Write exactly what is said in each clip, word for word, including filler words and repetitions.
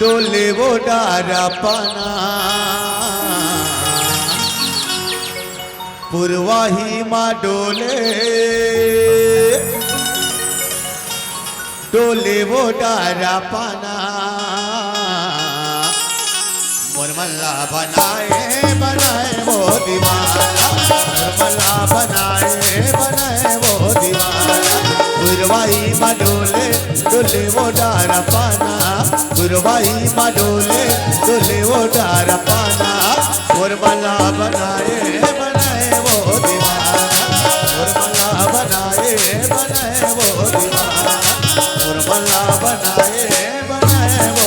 डोले वो डारा पाना, पुरवाही मा डोले, डोले वो डारा पाना। मोर मन ला बनाए, बनाए वो दीवाना, मोर मन ला बनाए, बनाए वो दीवाना। पुरवाही मा डोले, डोले वो डारा पाना, पुरवाही मा डोले, डोले वो डारा पाना। मोर मन ला बनाए, बनाए वो दीवाना, मोर मन ला बनाए, बनाए वो दीवाना, मोर मन ला बनाए, बनाए वो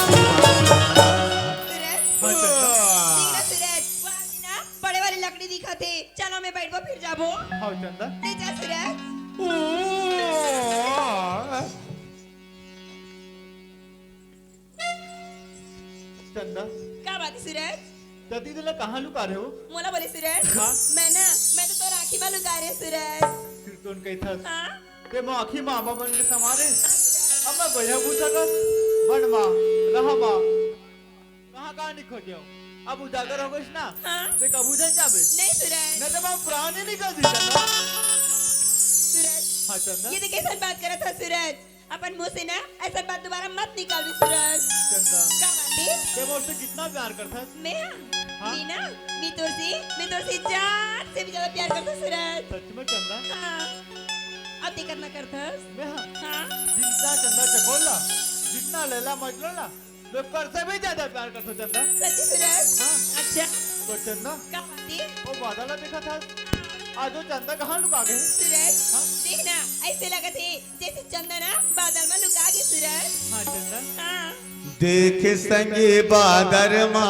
दीवाना। सूरज, हाँ, चंदा। देख ना सूरज, वो आदमी ना बड़े वाली लकड़ी दिखत हे। चलो, मैं बैठबो, फिर जाबो। हाँ, चंदा। ले जा सूरज। ओ, चंदा। का बात हे सूरज? त दीदी ला कहाँ लुका रहे हो? मोला बोले सूरज। हाँ? मैं ना, मैं तो तोर आँखी मा लुका रहे सूरज। फिर तो उनका इथस। हाँ? ते मोर आँखी मा आमा बन के समा रहे। अब मैं बइहा पूछा कर, बन मा, रहा मा, कहाँ कहाँ नहीं खोजे हो? अब उजागर हो गइस ना, हाँ? ते कभू झन जाबे। नहीं सूरज। नहीं तो मैं प्राण ही निकल दी चंदा। सूरज। हाँ चंदा। ये तो कैसन बात करत हस सूरज? अपन मुँह से ना ऐसन बात दोबारा मत निकालबे सूरज। चंदा। का बात हे? ते मोर से कितना प्यार करथस? मैं? हाँ? मी ना, मी तोर से, मी तोर से जान से भी ज्यादा प्यार करथों सूरज। सच में चंदा? हाँ। अब ते कतना करथस? मैं? हाँ। जितना चंदा चकोर ला, जितना लैला मजनू ला, मैं ओकर से भी ज्यादा प्यार करथों चंदा। सच्ची सूरज? हाँ। अच्छा। तो चंदा, का बात हे? वो बादल ला देखत हस? आज वो चंदा कहाँ लुका गे? सूरज, हाँ? देख ना, ऐसे लगत हे जैसे चंदा ना बादल मा लुका गे सूरज। हाँ, चंदा। हाँ। देख संगी बादर मा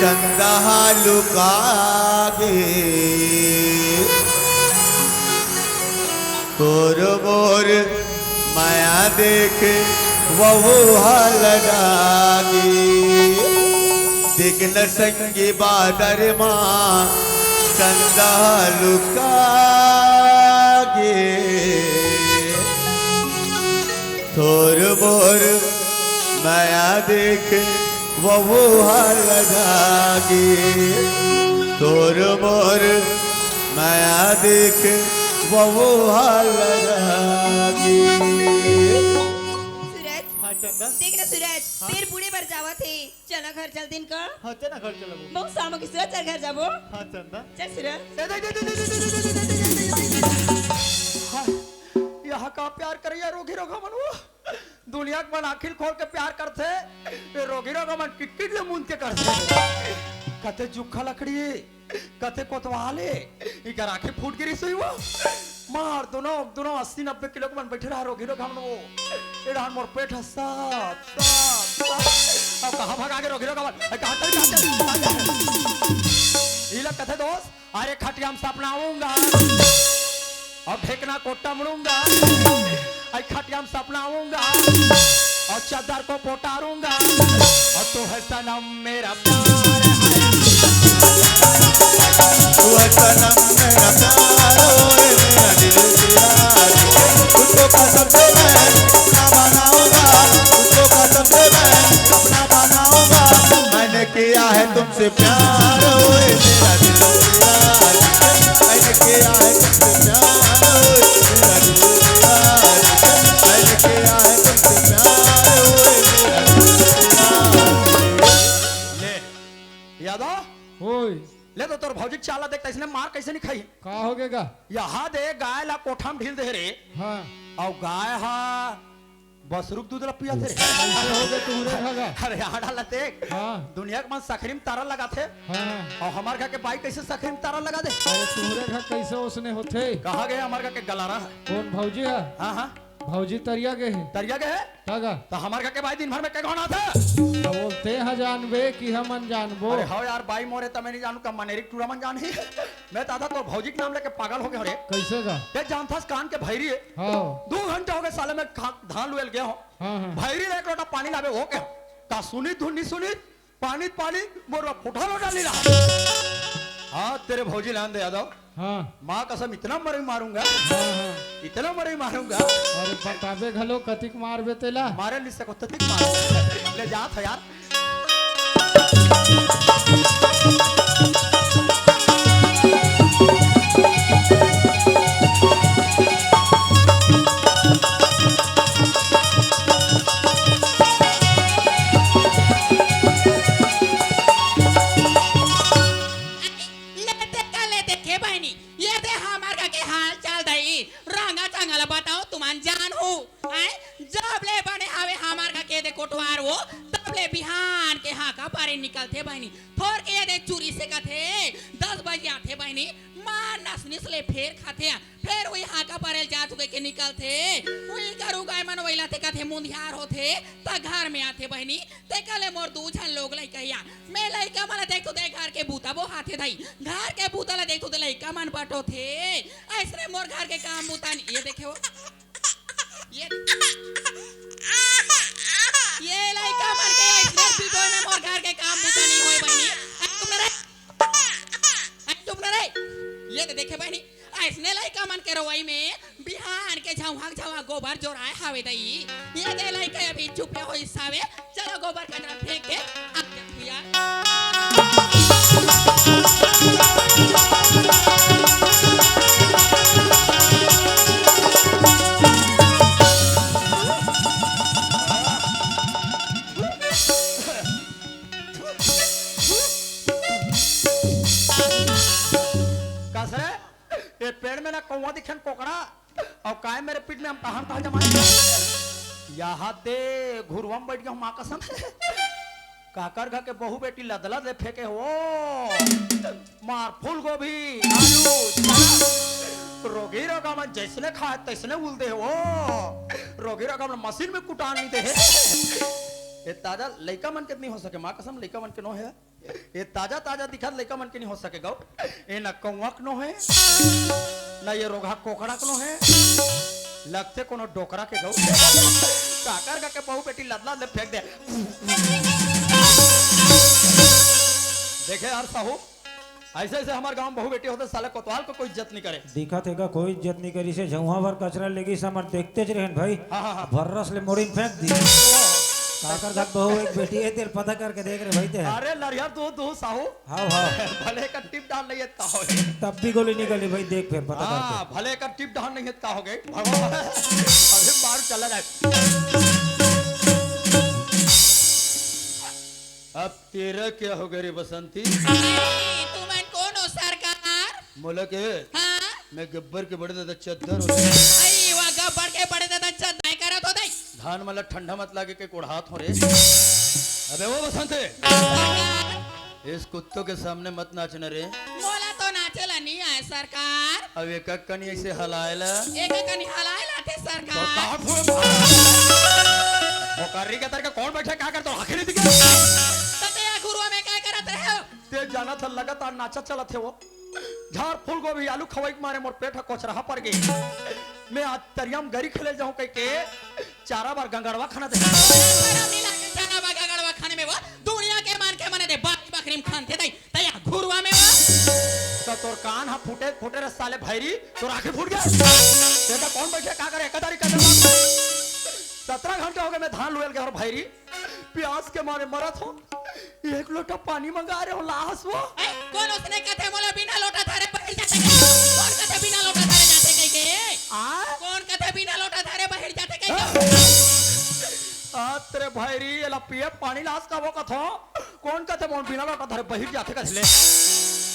चंदा हा लुका गे, तोर मोर मया देख वहू हा लगा गे। देख न संगी बादर मा चंदा लुका गे, तोर मोर मया देख वहू हा लगा गे, तोर मोर मया देख वहू हा लगा गे। सूरज, हाँ, चंदा। देख ना सूरज, हाँ? पेड़ बूड़े बर जावत हे। चला घर चल दिन का। हाँ, चला घर चलबो। बहुत शाम हो गे सूरज, चल घर जाबो। हाँ, चंदा। चल सूरज। दे, दे, दे। हाँ, यहाँ का प्यार करइया रोगी रोगा मन वो। दुनिया के मन आँखी खोल के प्यार करथे, ये रोगी रोगा मन किटकिट ले मूंद के करथे। कथे जुक्खा लकड़ी, कथे कोतवाल ए, इकर आँखी फूट गिरी सुई वो। मार दुनो, दुनो अस्सी नब्बे किलो के मन बैठे रहा रोगी रोगा मन वो। ए डहन मोर पेट ह साफ, साफ, साफ। अब कहाँ भगा गे रोगी रोगा मन? ए, कहाँ चल, कहाँ चल, कहाँ चल? ई लोग कथे दोस्त, अरे खटिया में सपना आऊंगा, अब ढेकना को टमड़ूंगा, अरे खटिया में सपना आऊंगा, और चादर को पोटारूंगा, और तू है सनम मेरा प्यार है। तू है सनम मेरा प्यार, ओए मेरा दिल की रानी। तुझको कसम से मैं अपना बनाऊंगा, तुझको कसम से मैं अपना बनाऊंगा। मैंने किया है तुमसे प्यार, ओए मेरा दिल की रानी। मैंने किया है तुमसे प्यार, ओए मेरा दिल की रानी। मैंने किया है तुमसे प्यार, ओए मेरा दिल की रानी। ले, यादव? ओए। ले तो तोर भौजी के चाल ला देख, त इसने मार कैसे नहीं खाई? का हो गे गा? यहाँ दे, गाय ला कोठा में ढील दे रे। हाँ। अउ गाय हा बसरू के दूध ला पियाथे रे। कैसे हो गे तुहरे घर गा? अरे यहाँ डाला देख। हाँ। दुनिया के मन सकरी में तारा लगाथे। हाँ। अउ हमार घर के बाई कैसे सकरी में तारा लगा दे? अरे तुहरे घर कैसे ओसने होथे? कहाँ गे हमार घर के गलारा? कौन भौजी हा? हाँ, हाँ। भौजी तरिया गे हे। तरिया गे हे? का गा? त हमार घर के बाई दिन भर में के घोना था? त बोलते हैं जानबे कि हमन जानबो। अरे हव यार, बाई मोरे त मैं नहीं जानू, का मनेरी टूरा मन जानही। मैं त आधा तोर भौजी के नाम लेके पागल हो गे हंव रे। कैसे गा? ते जानथस कान के भैरी हे। हाँ। दू घंटा हो गे साले मैं खा-, धान लुए ल गे हंव। हाँ, हाँ। भैरी ले एक लोटा पानी लाबे हो गे। का सुनी धुन नहीं सुनी? पानी त पानी, मोर बर फूटा लोटा नहीं रहा। हाँ, तेरे भौजी लान दे यादव। हाँ। माँ कसम, इतना मरई मारूंगा, हाँ, हाँ। इतना मरई मारूंगा। अरे बताबे घलो, कतिक मारबे तेला? मारे नहीं सको, ततिक मारूंगा। ले जात हो यार। ले देख, ले देखे बहिनी, ये दे हमर घर के हाल चाल दई, रंगा चंगा ल बताओ, तुमन जान हो, हैं? जब ले बने हावे हमर घर के दे कोटवार वो, तब ले बिहान के हाका पारे निकलथे बहिनी। थोर के ये दे चूरी से कथे, दस बजे आथे बहिनी, मार नसनिस ले फेर खाथे, फेर वही हाका पारे ल जात हुए के निकलथे, वही गरू गाय मन वही लाथे कथे मुंधियार होथे, त घर में आथे बहिनी। तेकर ले मोर दू झन लोग लइका या, मैं लइका मन ला देखथों ते घर के बूता बोहाथे दाई, घर के बूता ला देखथों ते लइका मन बटोथे। अइसने मोर घर के काम बूता नहीं, ये देखे हो, ये, ये लइका मन के अइसने पिटोय में मोर घर के काम बूता नहीं होय बहिनी। अरे चुप ना रे, अरे चुप ना रे, ये दे देखे बहिनी, अइसने लइका मन के रोवई में बिहान के झौंहा झौंहा गोबर जोराए हावे दई। ये दे लइका अभी चुपे होइस हावे। चलो गोबर कचरा फेंक के आ जा भैया। कस रे, ये पेड़ में ना कौवा दिखे न कोकड़ा, अउ काय मेरे पीठ में हम तहान तहान जमाए। यहाँ दे घुरुआ में बैठ गया हूँ माँ कसम। काकर घर के बहू बेटी लदलद ले फेंके हो। मार फूल गोभी, आलू, चना। रोगी रोगा मन जैसने खाए तैसने उल दे हो। रोगी रोगा मन मशीन में कुटान नहीं दे। ये ताजा लइका मन के नहीं हो सके, माँ कसम लइका मन के नो है। ये ताजा ताजा दिखत लइका मन के नहीं हो सके गौ। ये न कौआ के नो है, न ये रोगहा कोकड़ा के नो है, लगथे कोनो डोकरा के गौ। काकर का के बहू बेटी लदला ले फेंक दे। देखे यार साहू, ऐसे ऐसे हमारे गांव में बहू बेटी होते साले कोतवाल को कोई इज्जत नहीं करे। दिखत हे का कोई इज्जत नहीं करी से झउहा भर कचरा लेगी समर देखते ज रहन भाई। हाँ, हाँ, हाँ। भर्रस ले मोड़ी में फेंक दी। काकर धक बहू एक बेटी है तेरे पता करके देख रे भाई ते। अरे लरिया दो दो साहू। हाँ, हाँ। भले का टिप डाल नहीं है का हो गए। तब भी गोली निकली भाई देख फिर पता हाँ, करके। भले का टिप डाल नहीं है का हो गए। भगवान। अभी मार चला जाए। अब तेरा क्या होगा रे बसंती? अरे, तुमन कौन हो सरकार? मोला के? हाँ? मैं गब्बर के बड़े दादा चद्दर हो। अई, वा गब्बर के बड़े दादा चद्दर करत हो दई। धान मला ठंडा मत लागे के कोढ़ात हो रे। अबे वो बसंती, सरकार। इस कुत्तों के सामने मत नाचना रे। मोला तो नाचे ला नहीं आए सरकार। अब एक एक कनी ऐसे हलाए ला। एक एक कनी हलाए ला थे तो सरकार। कहाँ फूल? वो कर्री के तरह कौन बैठे, क्या करता हूँ? आखिरी दिखे। तो ते या घुरुआ में क्या करत रहे हो? ते जाना था, लगातार नाचा चलत हे वो। झाड़ फूल गोभी आलू खवाई के मारे मोर पेट ह कोचरहा पर गई। मैं आज तरिया में गरी खेले जाऊं कह के चारा बार गंगड़वा खाना दे। चारा मिला के चारा बार गंगड़वा खाने में वो दुनिया के मान के मने दे बाकी बकरी में खान थे तई तया घुरुआ में वो। तो तोर कान हा फूटे फूटे रे साले भैरी, तोर आंखें फूट गया। तेरा कौन बैठे का करे कदारी कर। सत्रह घंटा हो गए मैं धान लुएल गया और भैरी प्यास के मारे मरत हो। एक लोटा पानी मंगा रहे हो लाहस वो। ए, कौन उसने कथे मोला बिना लोटा धरे बहिर जाथे कह? कौन कथे बिना लोटा धरे जाथे कह के? आ? कौन कथे बिना लोटा धरे बहिर जाथे कह के? आ, तेरे भैरी, एला पिए पानी लास का वो कथो। कौन कथे मोन बिना लोटा धरे बहिर जाथे कह ले?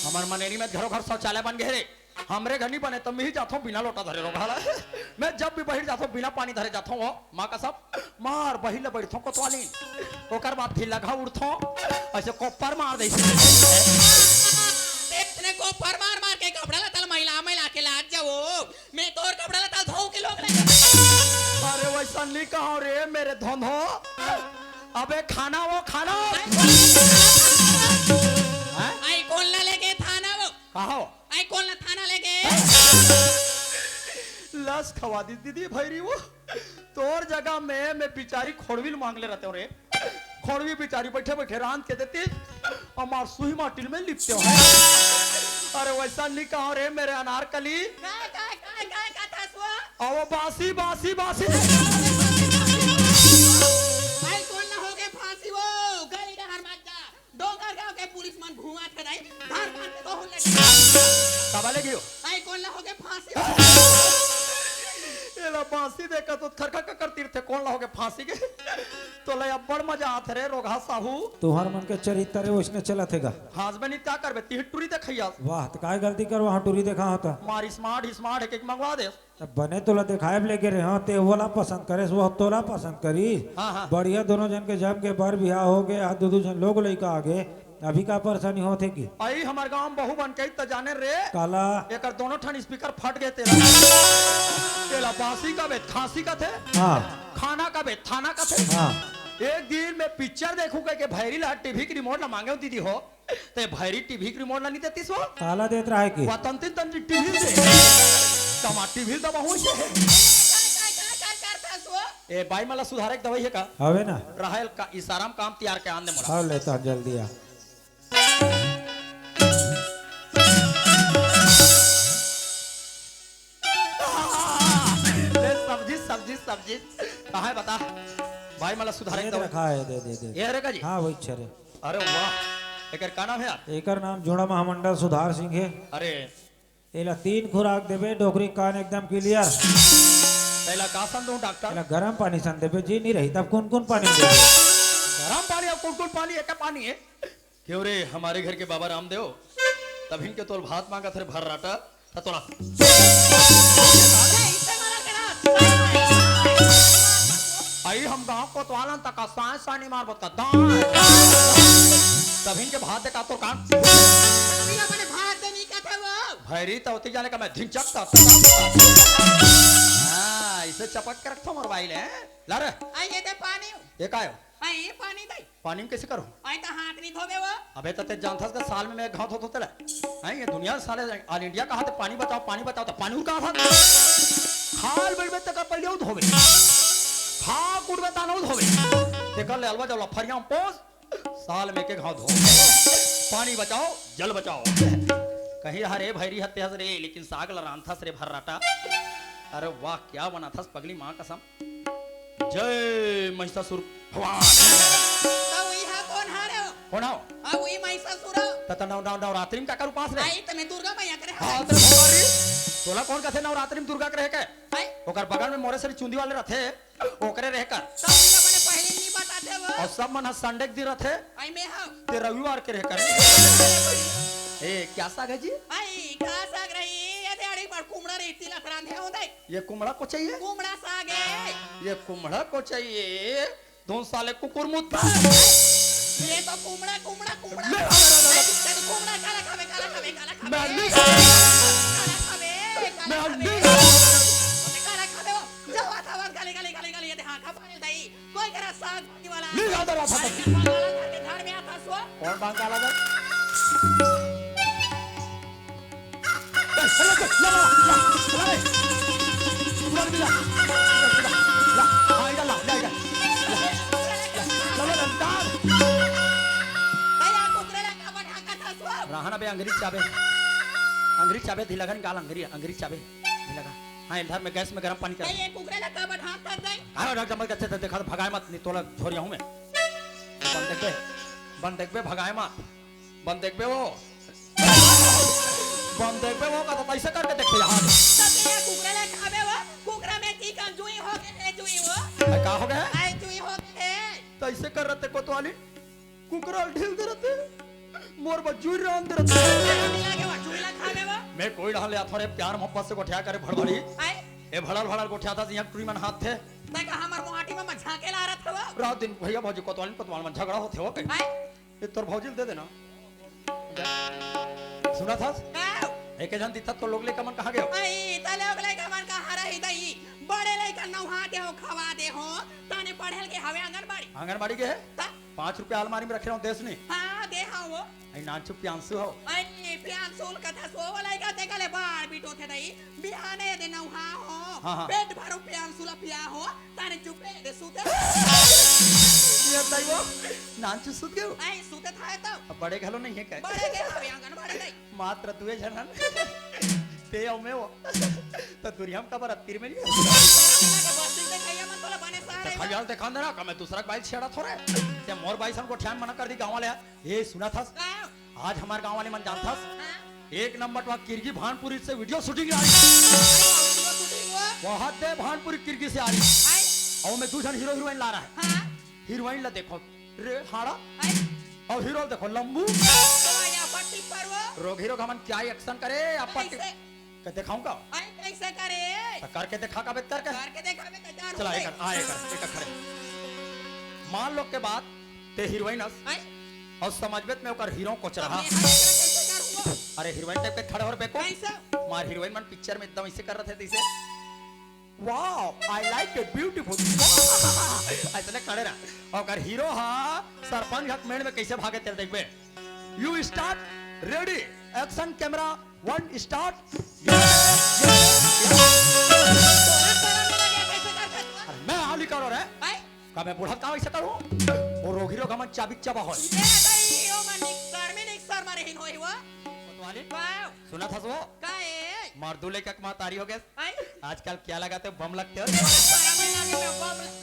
हमर मनेरी में घरों घर शौचालय बन गए रे। हमरे घर नहीं बने, तो मैं ही जाता हूँ बिना लोटा धरे रोगहा ला। मैं जब भी बहिर जाता हूँ, बिना पानी धरे जाता हूँ, वो माँ कसम, मार बहिर ले बैठता हूँ कोतवाली। ओकर बाद फिर लगा उठता हूँ, ऐसे कोपर मार दे। ते इतने कोपर मार मार के कपड़ा लत्ता मैला मैला के लाग जाओ। मैं तोर कपड़ा लत्ता धो के लोग ले। अरे वैसा नहीं कहो रे मेरे धोंधो। अबे खाना वो खाना। हैं? आई कौन ला लेके थाना वो? कहा हो? आई कौन ला थाना लेके? लस खवा दी दीदी भैरी वो। तोर जगह में मैं बिचारी खोड़वी ल मांग ले रहते हो रे। खोड़वी बिचारी बैठे बैठे रांध के देती, हमार सुही माटी में लिपते हो। अरे वैसा नहीं कहो रे मेरे अनारकली। काय, काय, काय, काय कथस वो? अवो बासी, बासी, बासी। भाई, कोन ला होगे फांसी वो? गली डहर मत जा। डोंगरगांव के पुलिस मन घूमत हे दाई। धर बांध के कहूं ले। काबर ले गियो? भाई, कोन ला होगे फांसी वो? एला बासी देखा तो थरका ककर तीरथे, कोन ला होगे फांसी के? तोला अब्बड़ मजा आथे रे रोगहा साहू। तुहर मन के चरित्र रे वैसने चलत हे गा। हाजबे नहीं का करबे, तिही टूरी देखइया। वाह, त काय गलती करवा, हाँ, टूरी देखा होता। मार smart, smart हे के मंगवा दे। त बने तोला देखाए बर लेगे रहे, हाँ, ते वोला पसंद करेस, वो तोला पसंद करी। हाँ, हाँ। बढ़िया दोनों जन के जम के बर बिहाव होगे, आज दू दू जन लोग लइका आगे, अभी का परेशानी होथे कि? अई हमर गांव में बहू बन के त जाने रे। काला? एकर दोनों ठन speaker फट गे तेला। तेला बासी कबे खांसी कथे। हाँ। खाना कबे थाना कथे। हाँ। एक दिन मैं picture देखूं कह के भैरी ला टीवी के remote ला मांगे हूं दीदी हो। ते भैरी टीवी के remote ला नहीं देतीस वो। काला देत रहा है कि? वतन तीन तन टीवी दे। कमा टीवी दबा हुई है। ए बाई मला सुधारे के दवाई है का? हवे ना। राहेल का इशारा में काम तैयार के आन दे मोला। हाँ, लेता जल्दी आ। ले सब्जी, सब्जी, सब्जी। कहाँ है बता? भाई मला सुधारे दे एकदम। रखा है, दे, दे, दे। ये रे का जी? हाँ, वही छे रे। अरे वाह। एकर का नाम है यार? एकर नाम जोड़ा महामंडल सुधार सिंह है। अरे। एला तीन खुराक देबे, डोकरी कान एकदम clear। तेला का सन दूं डॉक्टर? एला गरम पानी सन देबे, जी नहीं रही तब कुन कुन पानी देबे? गरम पानी और कुन कुन पानी, एक पानी है। क्यों रे, हमारे घर के बाबा रामदेव, तभिन के तोल भात मांगत हे भर्राटा, त तोला। आई हम गांव कोतवालन तक का साय साय नहीं मारबो त दांय। तभिन के भात देखा तोर कान। अभी अपने भात दे नहीं कहते वो। भैरी त होती जाने का मैं धिनचक त। हाँ, इसे चपक के रखता हूँ मोर भाई ले। ला रे। आई ये दे पानी। ये का है? आई ये पानी दे। पानी में कैसे करो? आई त हाथ नहीं धोबे वो। अबे त ते जानथस का साल में मैं घाव धोत होते ला। हैं, ये दुनिया साले all India कहा थे पानी बचाओ, पानी बचाओ, त पानी उनका था। खाल बैठ में तक पहले उठ होवे। खा कुट में ताना उठ होवे। ते कर ले अलवा जब लफरिया में पोस, साल में के घाव धो। पानी बचाओ, जल बचाओ। कहीं हरे भैरी हत्या रे, लेकिन साग ला रांधथस रे भर्राटा। अरे वाह, क्या बनाथस पगली माँ कसम। जय महिषासुर भगवान। त उही हा कोन हा रे? कोन हा? अब उही महिषासुर। त, त नव, नव, नवरात्रि में काकर उपास रे? आई त मैं दुर्गा मैया करे हाँ, हा। तेरे भगवान रे। तोला कोन कथे नवरात्रि में दुर्गा करे के? आई। ओकर बगल में मोरे सरी चुंदी वाले रथे, ओकरे रहे कर। त उही अपने पहले नहीं बताते वो। और सब मन हा संडे के दिन रथे। आई मैं हा। ते रविवार के रहे कर। ए, क्या साग है जी? आई, का साग रही? ये दे अड़ी पर कुमड़ा रही, तिलक रांधे हो दे। ये कुमड़ा को चाहिए? कुमड़ा साग है। ये कुमड़ा को चाहिए? दोन साले कुकुर मुत्ता। ये तो कुमड़ा, कुमड़ा, कुमड़ा। ले, आ, आ, आ, आ, आ। अरे, कुमड़ा काला खावे, काला खावे, काला खावे। मैं नहीं। काला खावे, काला मैं खावे। नहीं। अबे काला खावे वो। जावा, जावा, गाली, गाली, गाली, गाली, ये दे, हाँ, खा पानी दई। कोई करा साग भाजी वाला। नहीं, आ, आ, आ, आ। अरे, ये बांग वाला घर के घर में आता सो। कौन बांग वाला घर? ए, ए, ए, ला, ला, ला, ला, ला रे। ला, ला, ला, ला। ला, ला, ला, ला, ला, ला। ला, ला, ला, ला। भैया, कुकरे ला का बना का था सो? रहा ना बे, अंगरी चाबे। अंगरी चाबे, ढीला घन गाल अंगरी, अंगरी चाबे। ढीला घन। हाँ, इधर में गैस में गरम पानी कर। भैया, कुकरे ला का बना का था? हाँ, रख जमल के अच्छे से देखा, भगाए मत, नहीं तोला झोरिया हूँ मैं। बन देखबे, बन देखबे, भगाए मत। बन देखबे वो। बन देखबे वो का तो कैसे करके देखते यहाँ। तब ये कुकरा ले खाबे वो, कुकरा में चिकन जुई हो गए है, जुई वो। ए, का हो गए? आए जुई हो गए है। तो ऐसे कर रहे थे कोतवाली, कुकरा ढील दे रहे थे, मोर बस जुई रांध दे रहे थे। जुई लगे वो, जुई ला खाबे वो। मैं कोई ढाल ले आता रे, प्यार मोहब्बत से गोठिया करे भड़बड़ी। आए। ए भड़ल भड़ल गोठिया था, यहाँ टुरी मन हाथ थे। तै का हमर मोहाटी में मझाके ला रहा था वो। रात दिन भैया भौजी कोतवाली कोतवाल में झगड़ा होते हो कहीं। आए। ए, तोर भौजी ल दे देना। सुना था? का? एक झन दिखत तो लोग लइका मन कहाँ गए हो? अई, त लोग लइका मन कहाँ रही दई? बड़े लइका नौहा दे हो, खवा दे हो। ताने पढ़ल के हवे आंगनबाड़ी। आंगनबाड़ी के है? त? पाँच रुपया अलमारी में रखे रहो, देस नहीं? हाँ, दे हाँ वो। अई, नानचु प्यांसु हो। अई, प्यांसु ल कथा सो वाला लइका देखा ले बार बीटो थे दई। बिहाने दे नौहा हो। हाँ, हाँ। पेट भरो प्यांसु ला पिया हो। ताने चुपे दे सूते। ये बताई वो, नान चुसुत गयो। आई, सुते था तो। अब बड़े घलो नहीं है क्या? बड़े गए हवे आंगन, बड़े गए। मात्र दुए झन हन। ते अउ मैं वो। तो दुरिया में काबर अत्तीर में नहीं। बस्ती के भैया मन तोला बने सारे। देखा यार, देखा ना, का मैं दूसरा के बाई छेड़ा थोरे। ते मोर बाई सन को ठ्यान मना कर दी गाँव वाले। ए, सुनत हस? का? आज हमर गाँव वाले मन जानत हस? हाँ। एक नंबर वहाँ किरगी भानपुरी से video shooting आ रही। अरे, video shooting हुआ? बहुत दे भानपुरी किरगी से आ रही। आई? अउ मैं दू झन हीरो हीरोइन ला रहा है। हाँ। हीरोइन ला देखो, रे हाड़ा। आई? अउ हीरो ला देखो, लंबू। तो या पट्टी पर वो? रोगही रोगहा मन क्या action करे, या पट्टी कैसे? का देखाऊं का? आई, कैसे करे? तो करके देखा का बेत करके? करके देखा बे, तो डर चला, होई। एकर, आ, एकर, एकर खड़े। मान लो के बात, ते हीरोइन अस, आई? अउ समझ बेत में ओकर हीरो कोचरहा। मैं हर तरह कैसे करूंगा? अरे, हीरोइन type के खड़े हो रे बेको। कैसे? मार हीरोइन मन picture में एकदम ऐसे कर रहे थे, ऐसे। Wow, I like it, beautiful। ऐसे ना खड़े रहा। अउ ओकर हीरो हा सरपंच हक मेड़ में कैसे भागे तेल देखबे। You start, ready, action, camera, one, start। तोला शरम नहीं लगे, कैसे कर सकत हस? अरे मैं हाली करो रे। भाई? का मैं बुढ़त का वैसे करूँ? वो रोगही रोगहा मन चाबिक चबा होय। ये भाई, ओ मन निक शर्मी निक शर्मा रहीन होही वो। कोतवाली? वाह। सुनत हस वो? का ए? मार दू लइका के महतारी हो गए। आई? आजकल क्या लगाते हो? बम लगते हो? शरम नहीं लगे, मैं बम ल-,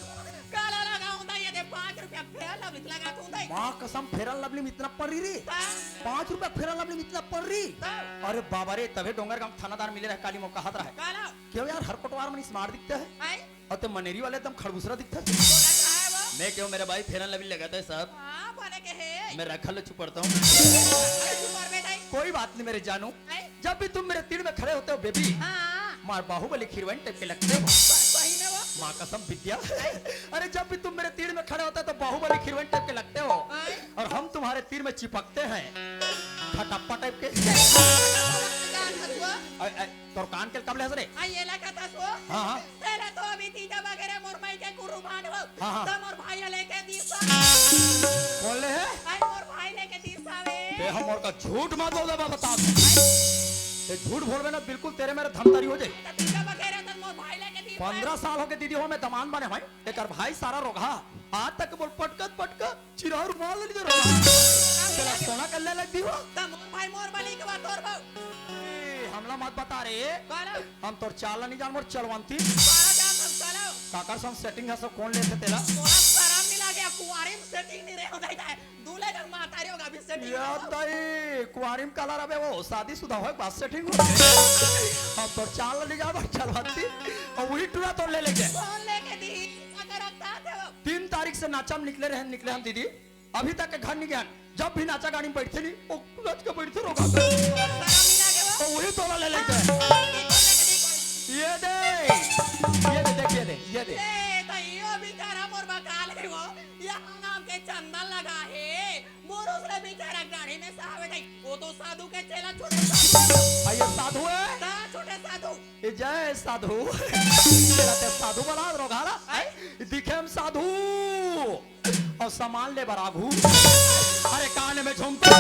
काला लगाऊं दा, ये दे पाँच रुपया Fair Lovely लगा तू दे। माँ कसम, Fair Lovely में इतना पड़ रही रे। हाँ। पाँच रुपया Fair Lovely में इतना पड़ रही। हाँ। अरे बाबा रे, तभे डोंगरगांव थानादार मिले रहे, काली मौका हाथ रहे। काला। क्यों यार, हर कोटवार मनीष मार दिखता है। आई? अउ ते मनेरी वाले एकदम खड़बूसरा दिखता है। बोला कहाँ है वो? मैं क्यों, मेरा भाई Fair Lovely लगाता है साहब। हाँ, बोले के है। मैं रखल चुपड़ता हूँ। अरे चुप कर बेटा। कोई बात नहीं मेरे जानू। आई? जब भी तुम मेरे तीर में खड़े होते हो बेबी, हाँ। मार बाहुबली हीरोइन type के लगते हो। स-, सही में वो? माँ कसम विद्या। अरे जब भी तुम मेरे तीर में खड़े होते हो तो बाहुबली हीरोइन type के लगते हो। आई? और हम तुम्हारे तीर में चिपकते हैं खटप्पा type के। जान हसुआ। अ, अ, तोर कान के कब ले हस रे? आई, ये लगा था सो। हाँ, हाँ। तेला तो अभी तीजा बगेरे मोर माई के कुर्बान हो। हाँ, हाँ। तो मोर भाई लेके दिस। कौन ले है? आई मोर भाई लेके दिस आवे। ते हमर का झूठ मत बोल दे बता। ते झूठ बोलबे ना, बिल्कुल तेरे मेरे धमतरी हो जाए। तो तीजा बगेरे तो मोर भाई लेके दिस आवे। पन्द्रह साल हो गए दीदी हो, मैं दमान बने भाई। एकर भाई सारा रोगहा। आज तक बोल पटकत पटकत चिरहा रुमाल ले लीजिए, रुमाल। तेला सोना कर ले लग दी हो। त मोर भाई मोर बनी के बात और भाव। ए, हमला मत बता रे। काला? हम तोर चाल ला नहीं जान, मोर चलवंती। काला जान हम चलो। काकर संग setting है, सब कौन लेथे तेला? तोला शरम नहीं लागे, कुंवारी में setting नहीं रहे हो, नहीं, नहीं। दूल्हे का माता रे होगा, अभी setting या नहीं हो। ताई, कुंवारी में काला रहे वो, शादीशुदा हो, एक बात setting हो। हम तोर चाल ला नहीं जान, मोर चलवंती। अउ वही टूरा तोर ले लेके। कौन लेके दी? अगर रखता थे वो। तीन तारीख से नाचा में निकले रहे, निकले हम दीदी। अभी तक के घर नहीं गया। जब भी नाचा गाड़ी में बैठते नहीं, वो रच के बैठते रोगहा। शरम नहीं लागे वो? तो वही तोला ले लेते हैं। ये दे, ये दे, देख, ये दे, ये दे। ए, तो यो बेचारा मोर बकाल है वो। ये हम नाम के चंदन लगा है। मोर उसने बेचारा गाड़ी में सावे नहीं। वो तो साधु के चेला छोटे साधु। आ, ये साधु है? हाँ, छोटे साधु। ए, जय साधु। चला ते साधु बना रोगहा ला। आय? दिखे हम साधु। अउ सामान ले बर आघू। अरे कान में झुमका।